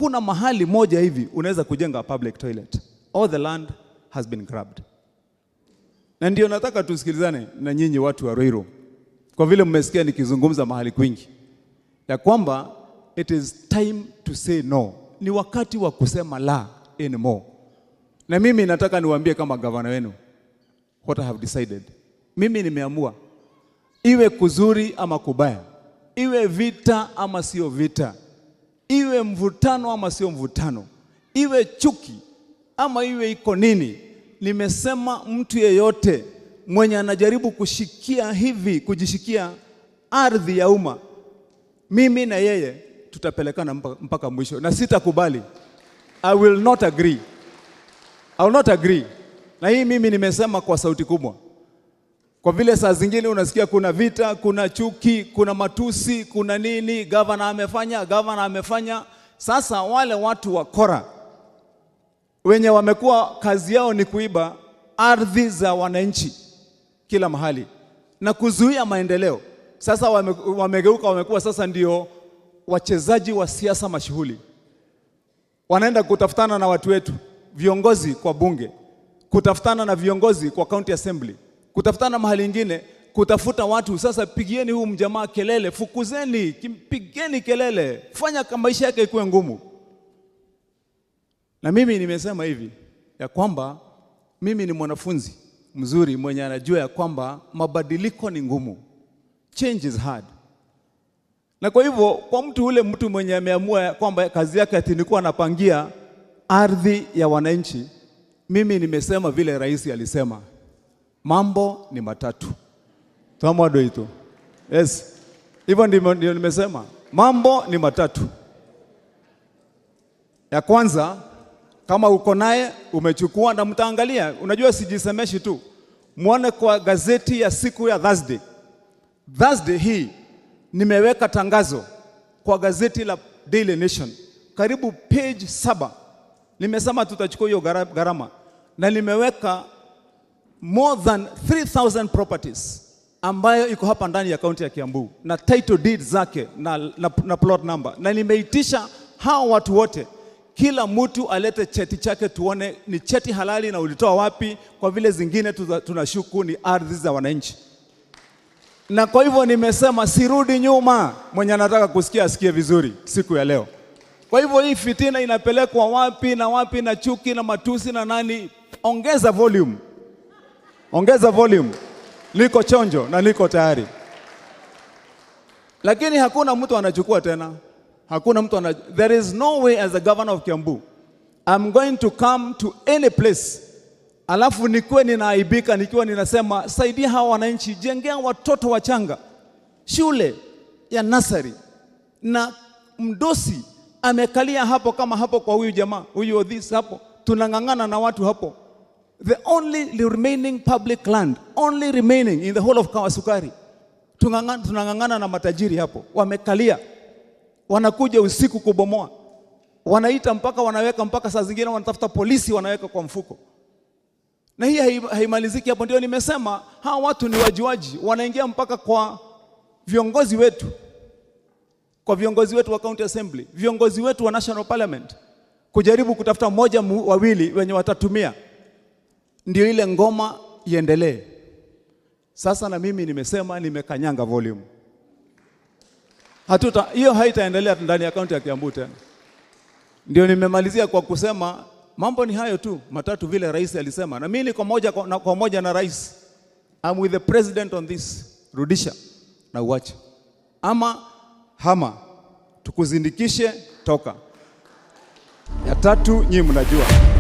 Kuna mahali moja hivi unaweza kujenga public toilet. All the land has been grabbed. Na ndio nataka tusikilizane na nyinyi watu wa Ruiru, kwa vile mmesikia nikizungumza mahali kwingi ya kwamba it is time to say no, ni wakati wa kusema la anymore. Na mimi nataka niwaambie kama gavana wenu what I have decided. Mimi nimeamua iwe kuzuri ama kubaya, iwe vita ama sio vita, iwe mvutano ama sio mvutano, iwe chuki ama iwe iko nini, nimesema mtu yeyote mwenye anajaribu kushikia hivi, kujishikia ardhi ya umma, mimi na yeye tutapelekana mpaka mwisho, na sitakubali. I will not agree. I will not agree. Na hii mimi nimesema kwa sauti kubwa, kwa vile saa zingine unasikia kuna vita, kuna chuki, kuna matusi, kuna nini, gavana amefanya, gavana amefanya. Sasa wale watu wakora wenye wamekuwa kazi yao ni kuiba ardhi za wananchi kila mahali na kuzuia maendeleo, sasa wamegeuka, wamekuwa sasa ndio wachezaji wa siasa mashuhuri, wanaenda kutafutana na watu wetu, viongozi kwa bunge, kutafutana na viongozi kwa county assembly, kutafutana mahali ingine, kutafuta watu. Sasa pigieni huu mjamaa kelele, fukuzeni, pigeni kelele, fanya maisha yake ikuwe ngumu. Na mimi nimesema hivi ya kwamba mimi ni mwanafunzi mzuri mwenye anajua ya kwamba mabadiliko ni ngumu, change is hard. Na kwa hivyo kwa mtu ule mtu mwenye ameamua kwamba kazi yake ati ni kuwa anapangia ardhi ya wananchi, mimi nimesema vile rais alisema, mambo ni matatu. Twamwadoito. Yes. Hivyo ndio nimesema mambo ni matatu. Ya kwanza, kama uko naye umechukua na mtaangalia, unajua sijisemeshi tu, muone kwa gazeti ya siku ya Thursday. Thursday hii nimeweka tangazo kwa gazeti la Daily Nation karibu page 7. Nimesema tutachukua hiyo gharama na nimeweka more than 3000 properties ambayo iko hapa ndani ya kaunti ya Kiambu na title deed zake na plot number, na nimeitisha hao watu wote, kila mtu alete cheti chake tuone ni cheti halali na ulitoa wapi, kwa vile zingine tunashuku ni ardhi za wananchi. Na kwa hivyo nimesema sirudi nyuma. Mwenye anataka kusikia asikie vizuri siku ya leo. Kwa hivyo hii fitina inapelekwa wapi na wapi na chuki na matusi na nani? Ongeza volume, ongeza volume. Niko chonjo na niko tayari, lakini hakuna mtu anachukua tena. Hakuna mtu ana, there is no way as the governor of Kiambu I'm going to come to any place alafu nikuwe ninaaibika nikiwa ninasema saidia hawa wananchi, jengea watoto wachanga shule ya nursery, na mdosi amekalia hapo kama hapo kwa huyu jamaa huyu Odhis hapo, tunang'ang'ana na watu hapo. The only remaining public land, only remaining in the whole of Kahawa Sukari, tunang'ang'ana na matajiri hapo, wamekalia, wanakuja usiku kubomoa, wanaita mpaka wanaweka mpaka saa zingine wanatafuta polisi wanaweka kwa mfuko na hii haimaliziki hapo. Ndio nimesema hawa watu ni wajuaji, wanaingia mpaka kwa viongozi wetu, kwa viongozi wetu wa county assembly, viongozi wetu wa national parliament, kujaribu kutafuta mmoja wawili wenye watatumia, ndio ile ngoma iendelee. Sasa na mimi nimesema nimekanyanga volume, hatuta hiyo haitaendelea ndani ya kaunti ya Kiambu tena. Ndio nimemalizia kwa kusema mambo ni hayo tu matatu vile rais alisema, na mimi niko moja kwa moja na rais. I'm with the president on this. Rudisha na uache, ama hama, tukuzindikishe, toka. Ya tatu nyinyi mnajua.